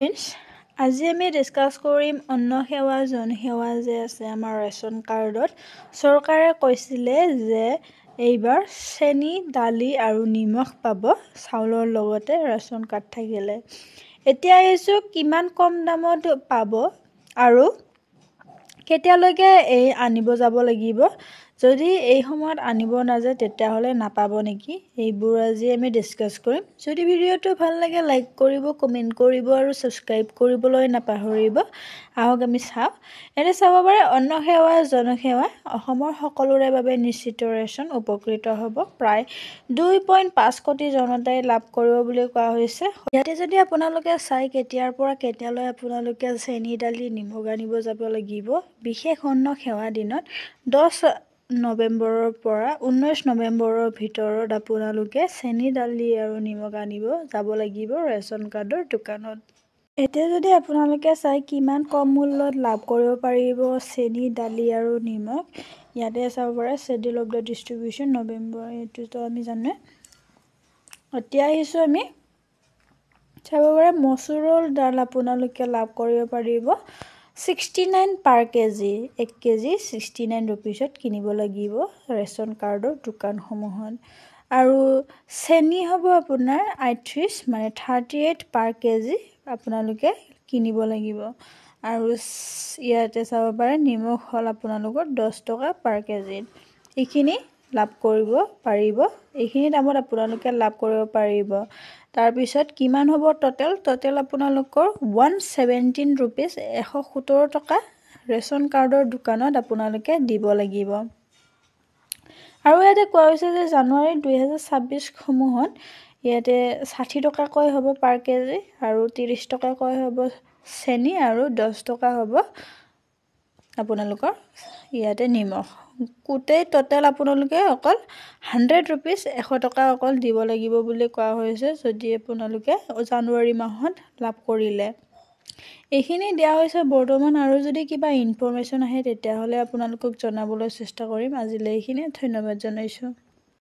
আজি আমি ডিছকাছ কৰিম অন্ন সেৱা জন সেৱা যে আছে আমাৰ ৰেচন কাৰ্ডত। চৰকাৰে কৈছিলে যে এইবাৰ চেনি, দালি আৰু নিমখ পাব চাউলৰ লগতে ৰেচন কাৰ্ড থাকিলে। এতিয়া আহিছোঁ কিমান কম দামত পাব আৰু কেতিয়ালৈকে এই আনিব যাব লাগিব, যদি এই সময়ত আনিব নাযায় তেতিয়াহ'লে নাপাব নেকি, এইবোৰ আজি আমি ডিছকাছ কৰিম। যদি ভিডিঅ'টো ভাল লাগে লাইক কৰিব, কমেণ্ট কৰিব আৰু ছাবস্ক্ৰাইব কৰিবলৈ নাপাহৰিব। আহক আমি চাওঁ। ইয়াতে চাব পাৰে, অন্ন সেৱা জনসেৱা অসমৰ সকলোৰে বাবে নিশ্চিত ৰেচন, উপকৃত হ'ব প্ৰায় 2.5 কোটি জনতাই লাভ কৰিব বুলি কোৱা হৈছে। ইয়াতে যদি আপোনালোকে চাই কেতিয়াৰ পৰা কেতিয়ালৈ আপোনালোকে চেনি, দালি, নিমখ আনিব যাব লাগিব, বিশেষ অন্ন সেৱা দিনত 10 নৱেম্বৰৰ পৰা 19 নৱেম্বৰৰ ভিতৰত আপোনালোকে চেনি, দালি আৰু নিমখ আনিব যাব লাগিব ৰেচন কাৰ্ডৰ দোকানত। এতিয়া যদি আপোনালোকে চাই কিমান কম মূল্যত লাভ কৰিব পাৰিব চেনি, দালি আৰু নিমখ, ইয়াতে চাব পাৰে schedule of the distribution November, এইটোতো আমি জানোৱে। এতিয়া আহিছোঁ আমি চাব পাৰে মচুৰৰ দাল আপোনালোকে লাভ কৰিব পাৰিব 69 পাৰ কেজি, 1 কেজি 69 ৰুপিজত কিনিব লাগিব ৰেচন কাৰ্ডৰ দোকানসমূহত। আৰু চেনি হ'ব আপোনাৰ 38, মানে 38 পাৰ কেজি আপোনালোকে কিনিব লাগিব। আৰু ইয়াতে চাব পাৰে নিমখ হ'ল আপোনালোকৰ 10 টকা পাৰ কেজিত। এইখিনি লাভ কৰিব পাৰিব, এইখিনি দামত আপোনালোকে লাভ কৰিব পাৰিব। তাৰপিছত কিমান হ'ব ট'টেল? ট'টেল আপোনালোকৰ 117 ৰুপিজ, 117 টকা ৰেচন কাৰ্ডৰ দোকানত আপোনালোকে দিব লাগিব। আৰু ইয়াতে কোৱা হৈছে যে জানুৱাৰী 2026সমূহত ইয়াতে 60 টকাকৈ হ'ব পাৰ কেজি আৰু 30 টকাকৈ হ'ব চেনি আৰু 10 টকা হ'ব আপোনালোকৰ ইয়াতে নিমখ। গোটেই ট'টেল আপোনালোকে অকল 100 ৰুপিজ, 100 টকা অকল দিব লাগিব বুলি কোৱা হৈছে যদি আপোনালোকে জানুৱাৰী মাহত লাভ কৰিলে। এইখিনি দিয়া হৈছে বৰ্তমান, আৰু যদি কিবা ইনফৰ্মেশ্যন আহে তেতিয়াহ'লে আপোনালোকক জনাবলৈ চেষ্টা কৰিম। আজিলৈ এইখিনিয়ে, ধন্যবাদ জনাইছোঁ।